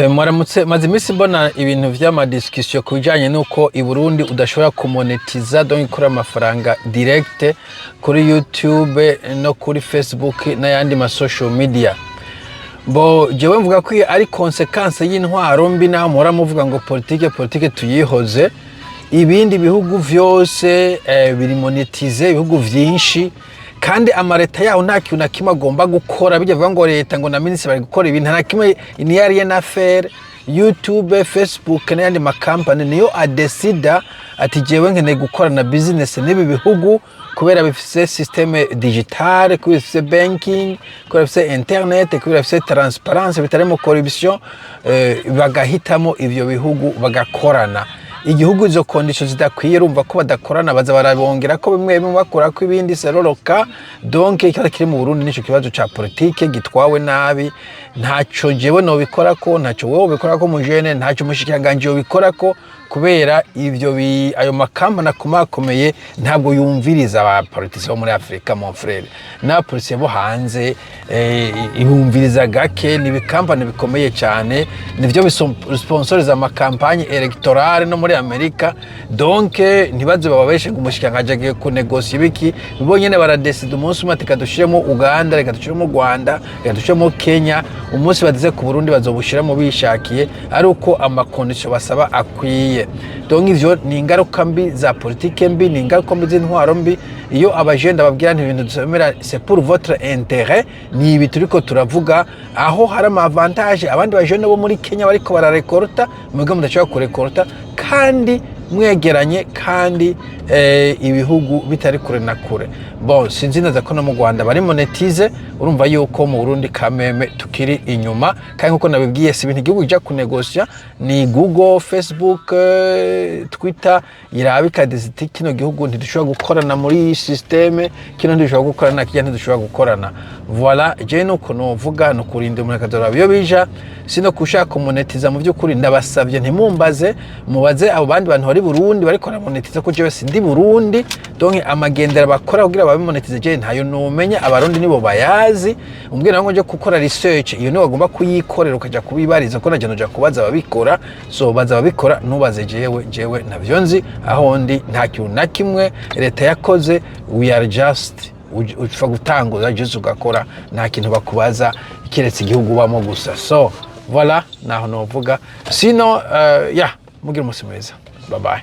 Mwaramutse. Maze iminsi mbona ibintu vy'ama discussions ku bijanye n'uko i Burundi udashobora kumonetiza, donc gukora amafaranga direct kuri YouTube no kuri Facebook n'ayandi ma social media. Bo jewe mvuga ko iyo ari conséquence y'intwaro mbi, naho muhora muvuga ngo politike, politike tuyihoze. Ibindi bihugu vyose biri monétisé, ibihugu vyinshi, kandi amareta yaho nta kintu na kimwe agomba gukora. Bijya bivuga ngo leta ngo na minisitiri bari gukora ibintu, nta na kimwe, ni rien à faire. YouTube, Facebook n'ayandi makampani niyo adesida ati: "Jewe nkeneye gukorana business n'ibi bihugu kubera bifise système digitale, kubera bifise banking, kubera bifise internet, kubera bifise transparence, bitarimo corruption." Bagahitamo ivyo bihugu bagakorana. Igihugu izo conditions zidakwiye, urumva ko badakorana, baza barabongera ko bimwe bimwe, bakora ko ibindi seroroka. Donc ikibazo kiri mu Burundi nico kibazo ca politike gitwawe nabi. Ntaco jewe nobikora ko, ntaco wewe ubikora ko mujene, ntaco mushikiranganje yobikora ko, kubera ivyo ayo makampani akomakomeye ntabwo yumviriza aba politiciens bo muri Afrika, mon frère, n'aba politiciens bo hanze ibumviriza gake. Ni ibikampani bikomeye cyane, nivyo bisponsoriza ama campagnes électorales no muri Amerika. Donc ntibaze bababeshe ngo umushikiranganji agiye kunegosia ibiki. Bo nyene baradesida umunsi umwe ati: "Reka dushiremo Uganda, reka dushiremo Rwanda, reka dushiremo Kenya." Umunsi bageze ku Burundi bazobushiramo bishakiye, ari uko ama conditions basaba akwiye. Donc ivyo ni ingaruka mbi za politike mbi, ni ingaruka mbi z'intwaro mbi. Iyo abajenda babwira nti ibintu dusomera, c'est pour votre intérêt, ni ibi turiko turavuga, aho hari ama avantages abandi bajene bo muri Kenya bariko bararekorta, mwebwe mudashobora kurekorta kandi mwegeranye, kandi ibihugu bitari kure na kure. Bon, sinzi neza ko no mu Rwanda bari monétisé. Urumva yuko mu Burundi kameme tukiri inyuma. Kandi nkuko nabibwiye, si ibintu igihugu ija kunegosia, ni Google, Facebook, Twitter iraba ikadesida: "Kino gihugu ntidushobora gukorana muri iyi système, kino ntidushobora gukorana, kirya ntidushobora gukorana." Voilà, je nuko novuga, ni ukurinda umuntu akazoraba iyo bija sino kushaka kumonetiza. Mu by'ukuri ndabasabye, ntimumbaze, mubaze abo bandi bantu bari Burundi bariko baramonetiza, ko jewe sindi Burundi. Donc amagendera bakora kugira babimonetize je ntayo numenya, Abarundi nibo bayazi. Umbwira ngo nje gukora research, iyo niwe bagomba kuyikorera, ukaja kubibariza, ko naje noja kubaza ababikora. So baza ababikora, ntubaze jewe. Jewe ntavyo nzi. Aho ndi nta kintu na kimwe leta yakoze. We are just upfa gutanguza just ugakora, nta kintu bakubaza keretse igihugu ubamo gusa. So voilà, naho novuga. Sino ya mugira umunsi mwiza, bye bye.